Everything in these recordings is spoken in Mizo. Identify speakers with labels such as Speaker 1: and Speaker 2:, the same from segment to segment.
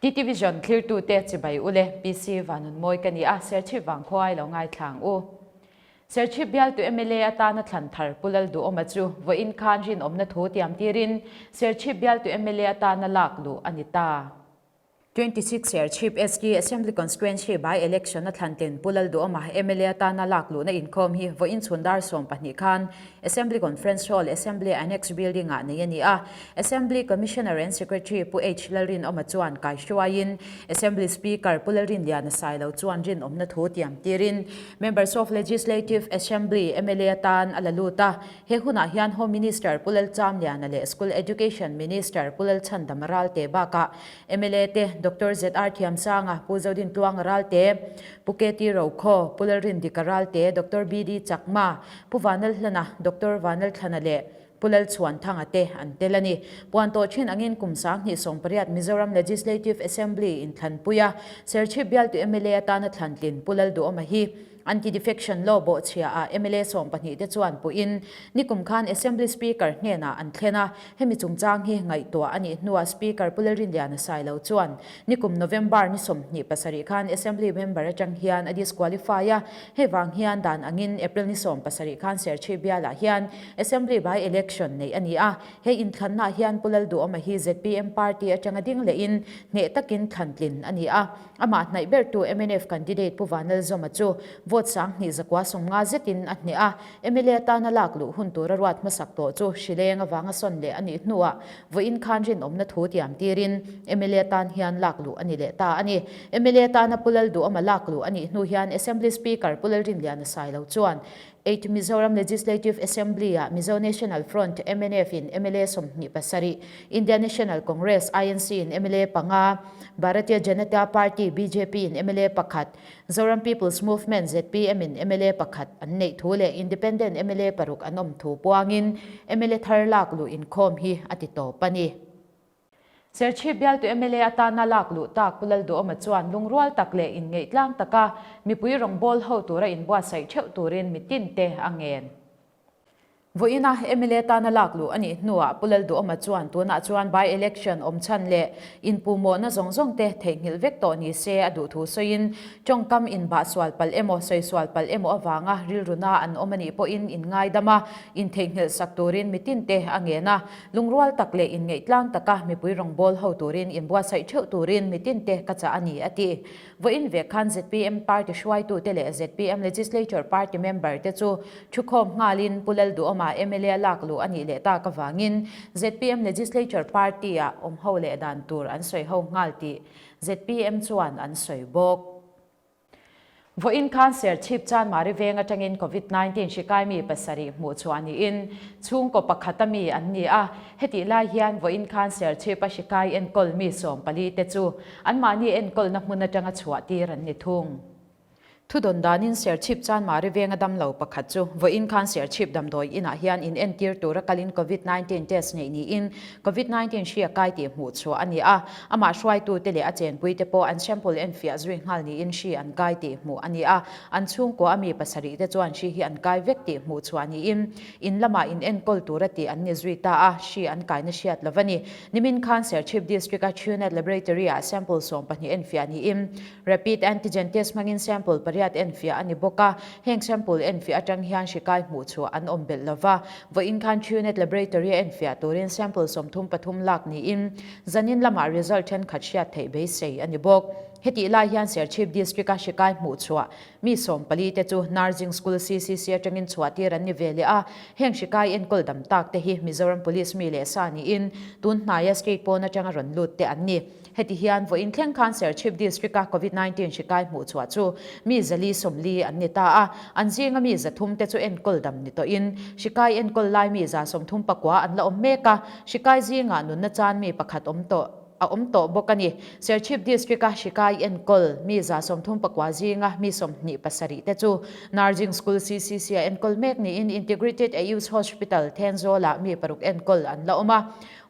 Speaker 1: TT Vision thlirtute chibai u le, PC Vanunmawi ka ni a, Serchhip vangkhua ai lo ngaithlang u. Serchhip bialtu mla atana thlan thar Pu Lalduhawma chu vawiin khan rinawmna thu tiam tirin Serchhip bialtu mla atana lak luh a ni ta. 26 Serchhip ST Assembly Constituency by Election a thlan tlin Pu Lalduhawma mla atana lak luhna inkhawm hi vawiin chhun dar 12 khan Assembly Conference Hall, Assembly Annex Building-ah nei a ni a. Assembly Commissioner and Secretary Pu H. Lalrinawma chuan kaihruaiin Assembly Speaker Pu Lalrinliana Sailo chuan rinawmna thu tiam tirin Members of Legislative Assembly, mla, atan a la lut a. He hunah hian Home Minister Pu Lalchamliana leh School Education Minister Pu Lalchhandama Ralte bakah mla te Doctor ZR Thiamsanga, Pu Zodintluanga Ralte, Pu KT Rokhaw, Pu Lalrindika Ralte, Doctor BD Chakma, Pu Vanlalhlana, Doctor Vanlalthlana leh Pu Lalchhuanthanga te an tel a ni. Puan tawh thin angin kum 2018 Mizoram Legislative Assembly inthlanpui a, Serchhip bialtu mla atana thlantlin Pu Lalduhawma hi Anti-Defection Law bawhchhia ah mla 12 te chuan puhin nikum khan Assembly Speaker hnenah an thlen a, hemi chungchang hi ngaihtuah a nih hnuah Speaker Pu Lalrinliana Sailo chuan nikum November ni 27 khan Assembly member atang hian a disqualify a, Hei vang hian dan angin April ni 17 khan Serchhip bialah hian Assembly by Election neih a ni a, hei inthlannaah hian Pu Lalduhawma hi zpm party atanga ding lehin hneh takin thlan tlin a ni a, amah hnaih bertu mnf candidate Pu Vanlalzawma chu vote 2150 zetin a hneh a, mla atana lak luh hun tura ruat hmasak tawh chu hrileng avanga sawn leh a nih hnuah Vawiin khan rinawmna thu tiam tirin mla tan hian lak luh a ni leh ta a ni. Mla tana Pu Lalduhawma lak luh a nih hnu hian Assembly Speaker Pu Lalrinliana Sailo chuan Eight Mizoram Legislative Assembly-ah Mizo National Front, mnf, in mla 27, India National Congress, INC, in mla panga, Bharatiya Janata Party, bjp, in mla pakhat, Zoram People's Movement, zpm, in mla pakhat an neih thu leh Independent mla paruk an awm thu puangin mla thar lak luh inkhawm hi a ti tawp a ni. Serchhip bialtu mla atana lak luh tak Pu Lalduhawma chuan lungrual tak leh inngeih tlang taka mipui rawngbâwl ho tura inbuatsaih theuh turin mitinte a ngen. Vawiina mla tana lak luh a nih hnuah Pu Lalduhawma chuan tunah chuan by-election awm chhan leh inpuhmawhna zawng zawng te theihnghilh vek tawh ni se a duh thu sawiin tawngkam inbah sual palh emaw sawi sual palh emaw avanga rilruna an awm a nih pawhin inngaidam a, intheihnghilh sak turin mitinte a ngen a, lungrual tak leh inngeih tlang taka mipui rawngbâwl ho turin inbuatsaih theuh turin mitinte ka chah a ni a ti. Vawiin vek khan zpm party hruaitute leh zpm Legislature Party member te chu thukhawm nghalin Pu Lalduhawma mla lak luh a nih leh tak avangin zpm Legislature Party-ah awm ho leh dan tur an sawi ho nghal tih zpm chuan an sawi bawk. Vawiin khan Serchhip Chanmari veng atangin Covid 19 hri kai mi pasarih hmuh chhuah niin chhungkaw pakhata mi an ni a, hetih lai hian vawiin khan Serchhip a hri kai enkawl mi 14 te chu Anmahni enkawlna hmun atanga chhuah tir an ni thung. Thudawn danin Serchhip Chanmari venga damlo pakhat chu vawiin khan Serchhip damdawi inah hian in entir tura kalin Covid 19 test neih niin Covid 19 hri a kai tih hmuh chhuah a ni a. Amah hruaitute leh a chenpuite pawh an sample enfiah zui nghal niin hri an kai tih hmuh a ni a. An chhungkua a mi pasarih te chuan hri hi an kai vek tih hmuh chhuah niin in lamah in enkawl tura tih an ni zui ta a, hri an kaina hriat lo a ni. Nimin khan Serchhip District-a Truenat Laboratory-ah sample 12 enfiah niin Rapid Antigen Test hmangin sample pariat enfiah a ni bawk a, heng sample enfiah atang hian hri kai hmuh chhuah an awm belh lova. Vawiin khan Truenat Laboratory-a enfiah turin sample 33 lak niin zanin lamah result thenkhat hriat theih beisei a ni bawk. Hetih lai hian Serchhip District-a hri kai hmuh chhuah Mi 14 te chu Nursing School CCC atangin chhuah tir an ni ve leh a, heng hri kai enkawl dam tak te hi Mizoram Police mi leh sa niin tun hnaia state pawn atanga rawn lut te an ni. Heti hian vawiin thleng khan Serchhip District-a Covid 19 hri kai hmuh chhuah chu mi 440 an ni ta a, an zinga mi 300 te chu enkawl dam ni tawhin hri kai enkawl lai mi 139 an la awm mek a, hri kai zingah nunna chan mi pakhat awm tawh. A awm tawh bawk a ni. Serchhip District-a hri kai enkawl mi 39 zinga mi 27 te chu Narjing School CCC-a enkawl mek niin Integrated Ayush Hospital, Thenzawl-ah mi paruk enkawl an la awm a.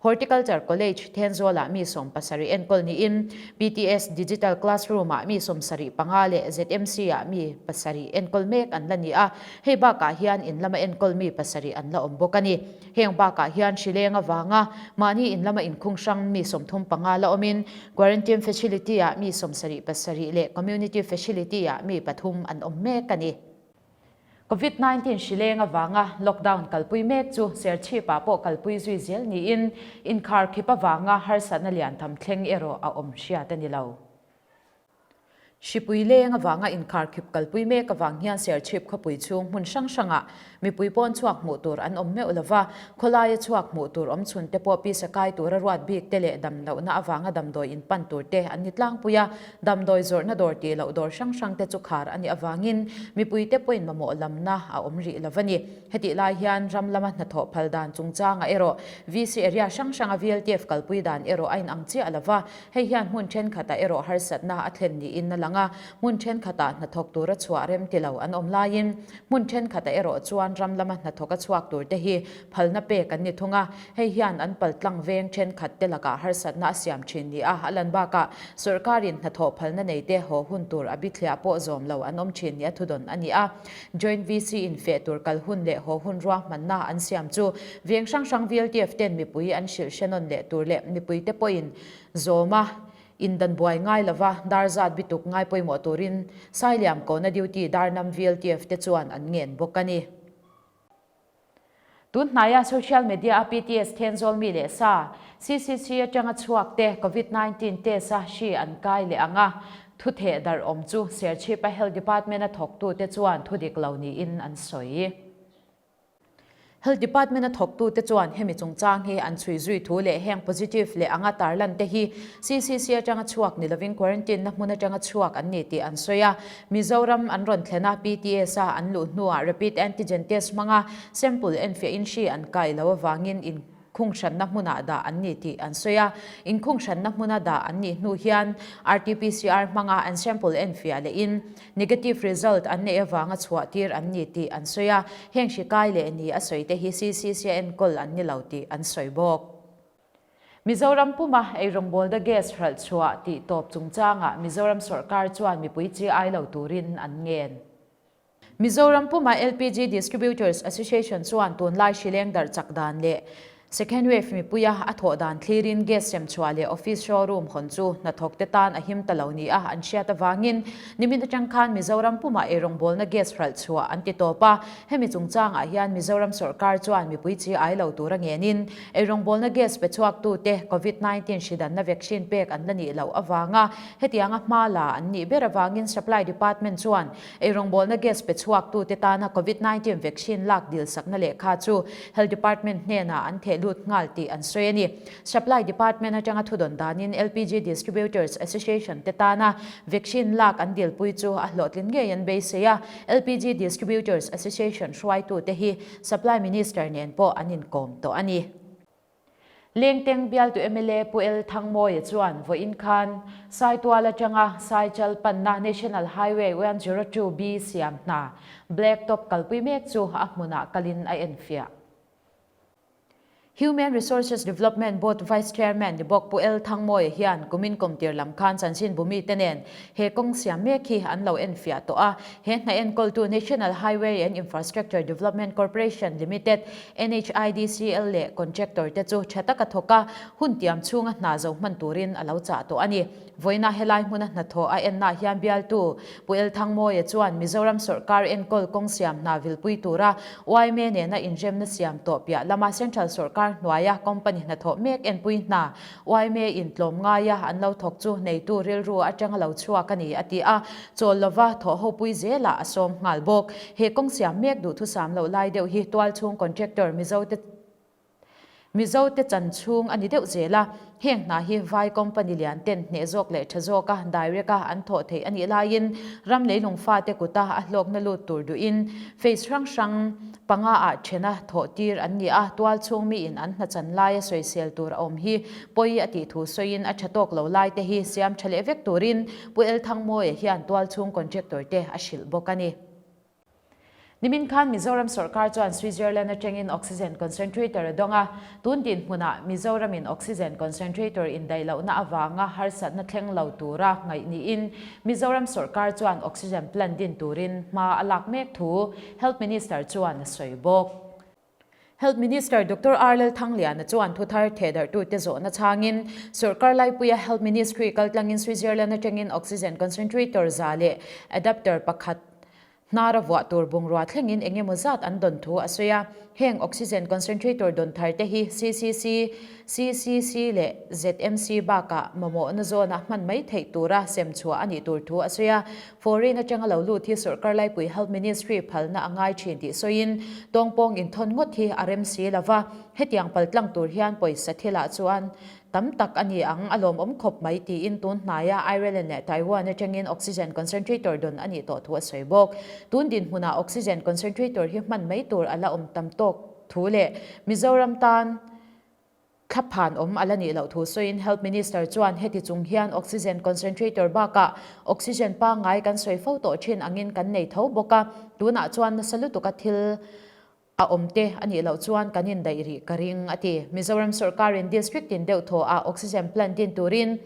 Speaker 1: Horticulture College, Thenzawlah mi 70 enkawl niin PTS Digital Classroom-ah mi 75 leh ZMC-ah mi pasarih enkawl mek an la ni a, hei bakah hian in lama enkawl mi pasarih an la awm bawk a ni. Heng bakah hian hrileng avanga mahni in lama inkhung hrang mi 35 la awmin Quarantine Facility-ah mi 77 leh Community Facility-ah mi pathum an awm mek a ni. Covid 19 hrileng avanga lockdown kalpui mek chu Serchhip-ah pawh kalpui zui zel niin inkharkhip avanga harsatna lian tham thleng erawh a awm hriat a ni lo. Hripui leng avanga inkharkhip kalpui mek avang hian Serchhip khawpui chhung hmun hrang hrangah mipui pawn chhuak hmuh tur an awm meuh lova, khawlaia chhuak hmuh tur awm chhun te pawh pisa kai tura ruat bik te leh damlohna avanga damdawi in pan tur te an ni tlangpui a, Damdawi zawrhna dawr tih loh dawr hrang hrang te chu khar a nih avangin mipuite pawhin mamawh lamna a awm rih lo a ni. Hetih lai hian ram lama hnathawh phal dan chungchangah erawh VC area hrang hranga VLTF kalpui dan erawh a inang chiah lo va, hei hian hmun thenkhatah erawh harsatna a thlen niin a lang a, hmun thenkhatah hnathawk tura chhuah rem ti lo an awm laiin hmun thenkhatah erawh chuan ram lama hnathawk a chhuak tur te hi phalna pek an ni thung a, hei hian an paltlang veng thenkhat te lakah harsatna a siam thin ni a, a lan bakah sawrkarin hnathawh phalna nei te haw hun tur a bithliah pawh zawm lo an awm thin ni a thudawn a ni a. Joint VC in feh tur kal hun leh haw hun ruahmanna an siam chu veng hrang hrang VLTF ten mipui an hrilh hre nawn leh tur leh mipui te pawhin zawm a indan buai ngai lova dar zat bituk ngai pawimawh turin Sailiam Kona duty Darnam VLTF te chuan an ngen bawk a ni. Tun hnaia social media a PTS Thenzawl mi leh sa, CCC atanga chhuak te Covid 19 test a hri an kai leh ang a, thu theh darh awm chu Serchhip a Health Department a thawktu te chuan thu dik lo niin an sawi. Health Department a thawktu te chuan hemi chungchang hi an chhui zui thu leh heng positive leh anga tarlan te hi CCC atanga chhuak ni lovin quarantine na hmun atanga chhuak an ni tih an sawi a. Mizoram an rawn thlen a, PTS a an luh hnuah rapid antigen test hmanga sample enfiahin hri an kai lo avangin inkhunghranna hmunah dah an ni tih an sawi a. Inkhunghranna hmuna dah an nih hnu hian RT-PCR hmanga an sample enfiah lehin negative result an neih avanga chhuah tir an ni tih an sawi a. Heng hri kai leh ni a sawi te hi CCC a enkawl an ni lo tih an sawi bawk. Mizoram puma eirawngbawlna gas hralh chhuah tih tawp chungchangah Mizoram sawrkar chuan mipui chi ai lo turin an ngen. Mizoram puma LPG Distributors Association chuan tunlai hrileng darh chak dan leh second wave mipuia a thawh dan thlirin gas sem chhuah leh office showroom hawn chu hnathawk te tan a him ta lo nia an hriat avangin nimin atang khan Mizoram puma eirawngbawlna gas hralh chhuah an ti tawp a. Hemi chungchangah hian Mizoram sawrkar chuan mipui chi ai lo tura ngenin Eirawngbawlna gas pe chhuaktute Covid 19 hridanna vaccine pek an la nih loh avanga hetianga hma la an nih ber avangin Supply Department chuan eirawngbawlna gas pe chhuaktute tana Covid 19 vaccine lak dilsakna lehkha chu Health Department hnenah an theh lut nghal tih an sawi a ni. Supply Department atanga thudawn danin LPG Distributors Association te tana vaccine lak an dilpui chu a hlawhtlin ngei an beisei a, LPG Distributors Association hruaitute hi Supply Minister nen pawh an inkawm tawh a ni. Lengteng bialtu mla Pu El Thangmawia chuan vawiin khan Saitual atanga Saichal panna National Highway 102B siam hna Black Top kalpui mek chu a hmunah kalin a enfiah. Human Resources Development Board Vice Chairman ni bawk Pu El Thangmawia hian kumin kumtir lam khan chanchinbu mite nen he kawng siam mek hi an lo enfiah tawh a. He hna enkawltu National Highway and Infrastructure Development Corporation Limited, NHIDCL, leh contractor te chu tha taka thawk a, hun tiam chhunga hna zo hman turin a lo chah tawh a ni. Vawiina helai hmuna hnathawh a ennaah hian bialtu Pu El Thangmawia chuan Mizoram sawrkar enkawl kawng siam hna vilpui tura yma nena inremna siam tawh piah lama Central sawrkar hnuaia company hnathawh mek enpui hna yma in tlawm ngaia an lo thawk chu neitu rilru atanga lo chhuak a ni a ti a, chawl lova thawh hopui zelah a sawm nghal bawk. He kawng siam mek duhthusam loh lai deuh hi tualchhung contractor Mizote Mizote chan chhung a ni deuh zel a, heng hna hi vai company lian ten hneh zawk leh tha zawka direct a an thawh theih a nih laiin ram leilung fate kuta a hlawkna lut tur duhin phase hrang hrang panga ah thena thawh tir an ni a, tual chhung miin an hna chan laia sawisel tur a awm hi pawi a tih thu sawiin a tha tawk lo lai te hi siam tha leh vek turin Pu Elthangmawia hian tual chhung contractor te a hrilh bawk a ni. Nimin khan Mizoram sawrkar chuan Switzerland atangin oxygen concentrator a dawng a, tun dinhmunah Mizoramin oxygen concentrator indaih lohna avanga harsatna thleng lo tura ngaih niin Mizoram sawrkar chuan oxygen plant din turin hma a lak mek thu Health Minister chuan a sawi bawk. Health Minister Doctor R Lalthangliana chuan thuthar thehdarhtute zawhna chhangin sawrkar laipuia Health Ministry kaltlangin Switzerland atangin oxygen concentrator za leh adapter pakhat Hnar a vuah tur bungrua thlengin eng emaw zat an dawn thu a sawi a, heng oxygen concentrator dawn thar te hi CCC, CCC leh ZMC bakah mamawhna zawna hman mai theih tura sem chhuah a nih tur thu a sawi a. Foreign atanga lo lut hi sawrkar laipui Health Ministry phalna a ngai thin tih sawiin tawngpawng inthawn ngawt hi a rem si lo va, hetiang paltlang tur hian pawisa thilah chuan Tam tak a ni ang, a lawmawm khawp mai tiin tun hnaia Ireland leh Taiwan atangin oxygen concentrator dawn a nih tawh thu a sawi bawk. Tun dinhmunah oxygen concentrator hi hman mai tur a la awm tam tawk thu leh Mizoram tan thlaphan awm a la nih loh thu sawiin Health Minister chuan heti chung hian oxygen concentrator bakah oxygen pangngai kan sawi fo tawh thin angin kan nei tho bawk a, tunah chuan nasa lutuka thil A awm te a nih loh chuan kan indaih rih ka ring, a ti. Mizoram sawrkarin district tin deuh thaw ah oxygen plant din turin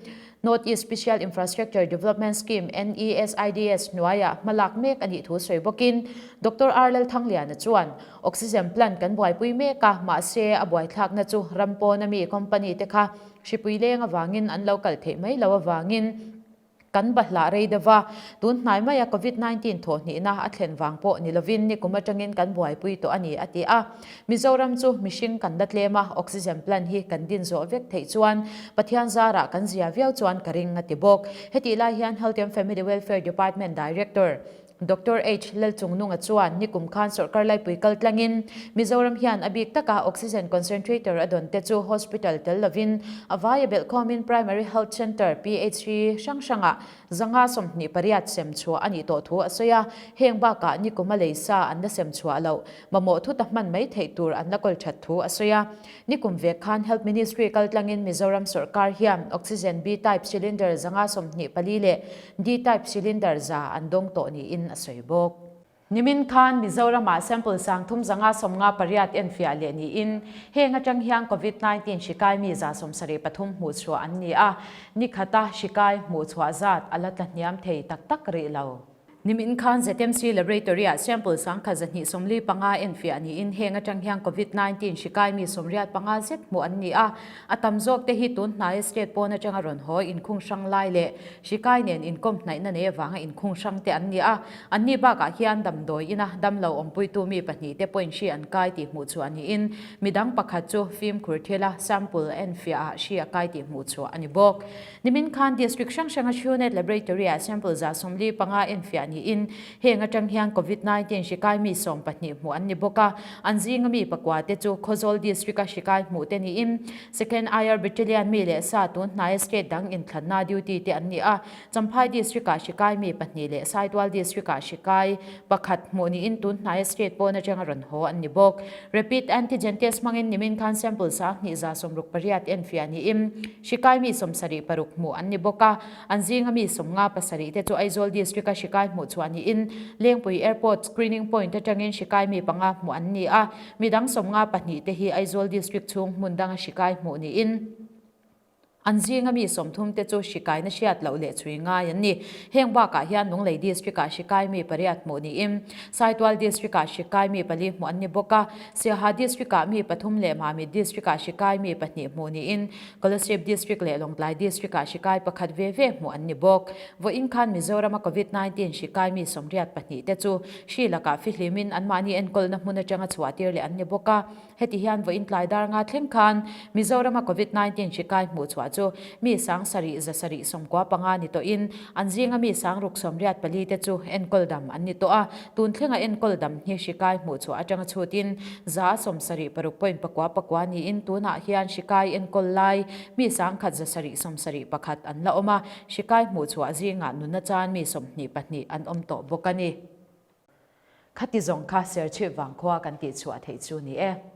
Speaker 1: North East Special Infrastructure Development Scheme, NESIDS, hnuaiah hma lak mek a nih thu sawi bawkin Doctor R Lalthangliana chuan, Oxygen plant kan buaipui mek a, mahse a buaithlakna chu ram pawna mi company te kha hripui leng avangin an lo kal theih mai lo avangin Kan bahlah rei deuh a, tun hnai maia Covid 19 thawhhnihna a thlen vang pawh ni lovin nikum atangin kan buaipui tawh a ni, a ti a. Mizoram chu mihring kan la tlem a, oxygen plant hi kan din zawh vek theih chuan Pathian zarah kan zia viau chuan ka ring, a ti bawk. Hetih lai hian Health and Family Welfare Department Director, Doctor H. Lalchungnunga chuan nikum khan sawrkar laipui kal tlangin Mizoram hian a bik taka oxygen concentrator a dawn te chu hospital tel lovin a vaia belhkhawmin Primary Health Centre, PHC, hrang hrangah 528 sem chhuah a nih tawh thu a sawi a. Heng bakah nikum a leisa an la sem chhuah loh mamawh thuta hman mai theih tur an la kawl that thu a sawi a. Nikum vek khan Health Ministry kal tlangin Mizoram sawrkar hian oxygen B-type cylinder 124 leh D-type cylinder za an dawng tawh niin a sawi bawk. Nimin khan Mizoramah sample sangthum 558 enfiah leh niin heng atang hian Covid 19 hri kai mi 73 hmuhchhuah an ni a, nikhata hri kai hmuhchhuah zat a la tlahniam thei tak tak rih lo. Nimin khan ZMC Laboratory-ah sample 1245 enfiah niin heng atang hian Covid 19 hri kai mi 85 zet hmuh an ni a, a tam zawk te hi tun hnaia state pawn atanga rawn haw inkhung hrang lai leh hri kai nen inkawm hnaihna nei avanga inkhung hrang te an ni a, anni bakah hian damdawi ina damlo awmpuitu mi pahnih te pawhin hri an kai tih hmuh chhuah niin midang pakhat chu fimkhur thila sample enfiahah hri a kai tih hmuh chhuah a ni bawk. Nimin khan District hrang hranga Truenat Laboratory-ah sample 45 enfiah niin heng atang hian Covid 19 hri kai mi 12 hmuh an ni bawk a, an zinga mi pakua te chu Khawzawl District-a hri kai hmuh te niin Second IR Battalion mi leh sa tun hnaia state dang inthlanna duty te an ni a, Champhai District-ah hri kai mi pahnih leh Saitual District-ah hri kai pakhat hmuh niin tun hnaia state pawn atanga rawn haw an ni bawk. Rapid antigen test hmangin nimin khan sample 2168 enfiah niin hri kai mi 76 hmuh an ni bawk a, an zinga mi 57 te chu Aizawl District-a hri kai hmuh chhuah niin Lengpui Airport screening point atangin hri kai mi panga hmuh an ni a, midang 52 te hi Aizawl District chhung hmun danga hri kai hmuh niin An zinga mi 30 te chu hri kaina hriat loh leh chhui ngai an ni. Heng bakah hian Lunglei District-ah hri kai mi pariat hmuh niin Saitual District-ah hri kai mi pali hmuh an ni bawk a. Siaha District-ah mi pathum leh Mamit District-ah hri kai mi pahnih hmuh niin Kolasib District leh Lawngtlai District-ah hri kai pakhat ve ve hmuh an ni bawk. Vawiin khan Mizorama Covid 19 hri kai mi 82 te chu hri lakah fihlimin anmahni enkawlna hmun atanga chhuahtir leh an ni bawk a. Heti hian vawiin tlai dar nga thleng khan Mizorama Covid 19 hri kai hmuh chhuah chu mi 7695 ni tawhin an zinga mi 684 te chu enkawl dam an ni tawh a, tun thlenga enkawl dam hi hri kai hmuh chhuah atanga chhutin 76.9 9 niin tunah hian hri kai enkawl lai mi 1771 an la awm a, hri kai hmuh chhuah zingah nunna chan mi 22 an awm tawh bawk a ni. Khati zawng kha Serchhip vangkhua kan tihchhuah theih chu ni e.